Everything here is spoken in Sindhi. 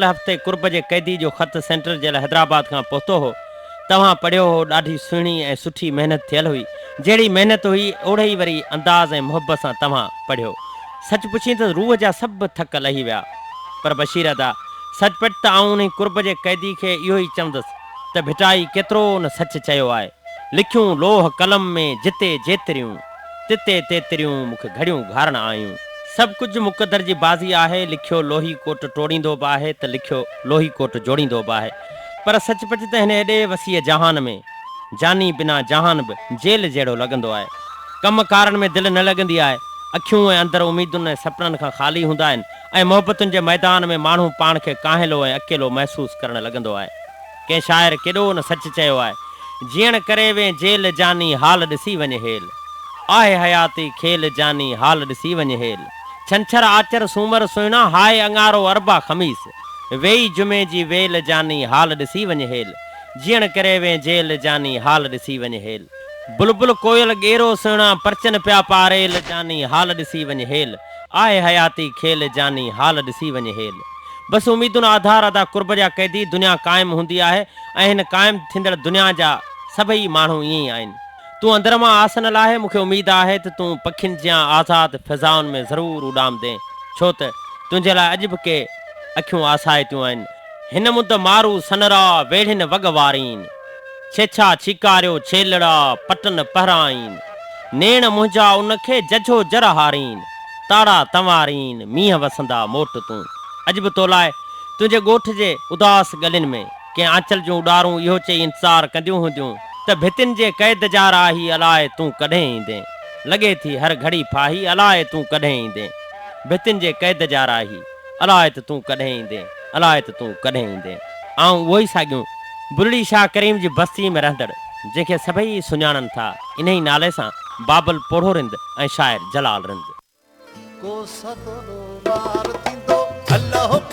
هفتي قرب جي قيدي جو خط سينٽرل جيل حيدرآباد کان پهتو هو. توهان پڙهيو هو، ڏاڍي سهڻي ۽ سٺي محنت ٿيل هئي. جهڙي محنت هئي، اوڙهي ئي وري انداز ۽ محبت سان توهان پڙهيو. سچ پڇين ته روح جا سڀ ٿڪ لهي ويا. پر بشير ادا، سچ پچ ته آئون انهي قرب جي قيدي کي اهو ئي چوندس ته ڀٽائي ڪيترو نه سچ چيو آهي. لکيون لوح قلم ۾ جتي جيتريون، تتي تيتريون مون کي گهڙيون گهارڻ آيون. سڀ ڪجهه مقدر جي بازي آهي، لکيو لوهي ڪوٽ ٽوڙيندو به آهي ته لکيو لوهي ڪوٽ جوڙيندو به آهي. پر سچ پچ ته هن هيڏي وسيع جهان ۾، جاني بنا جهان به جيل جهڙو لڳندو آهي. ڪم ڪارن ۾ دل نه لڳندي آهي. اکيون ۽ اندر اميدن ۽ سپنن کان خالي هوندا آهن ۽ محبتن جي ميدان ۾ ماڻهو پاڻ کي ڪاهلو ۽ اڪيلو محسوس ڪرڻ لڳندو آهي. ڪنهن شاعر ڪيڏو نه سچ چيو آهي، جيئڻ ڪري وين جيل جاني حال ڏسي وڃ هيل. آهي حياتي کيل جاني حال ڏسي وڃ هيل. ڇنڇر آچر سومر سهڻا هاء اڱارو اربع خميس. ويئي جمعي جي ويل جاني حال ڏسي وڃ هيل. جيئڻ ڪري وين جيل جاني حال ڏسي وڃ هيل. بلبل ڪوئل ڳيرو سهڻا پرچن پيا پاريل جاني حال ڏسي وڃ هيل. آهي حياتي کيل جاني حال ڏسي وڃ هيل. بس اميدن آڌار ادا قرب جا قيدي دنيا قائم هوندي آهي ۽ هن قائم ٿيندڙ دنيا جا سڀئي ماڻهو ائين ئي آهن. تون اندر مان آس نه لاهي مون کي اميد آهي ته تون پکين جيان آزاد فضائن ۾ ضرور اڏامدين ڇو ته تنهنجي لاء اڄ به ڪي اکيون آسائتيون آهن. هن مند مارو سنرا ويڙهين وڳ وارين. ڇيڇا ڇيڪاريو ڇيلڙا پٽن پهرائين. نيڻ منهنجا ان کي ججهو جر هارين. تاڙا تنوارين مينهن وسندا موٽ تون. اڄ به تولاء تنهنجي ڳوٺ جي اداس ڳلين ۾ ڪنهن آنچل جون اڏارون اهو چئي انتظار ڪنديون هونديون ته ڀتين جي قيد جا راهي الاء تون ڪڏهن ايندين. لڳي ٿي هر گهڙي ڦاهي الاء تون ڪڏهن ايندين. ڀتين جي قيد جا راهي. الاء ته تون ڪڏهن ايندين، الاء ته تون ڪڏهن ايندين. آئون اهو ئي ساڳيون بلڙي شاهه ڪريم جي بستيء ۾ رهندڙ، جنهن کي سڀئي سڃاڻن ٿا، انهيء نالي سان بابل پوڙهو رند ۽ شاعر جلال رند. ڪو سدورو ٻار ٿيندو الله.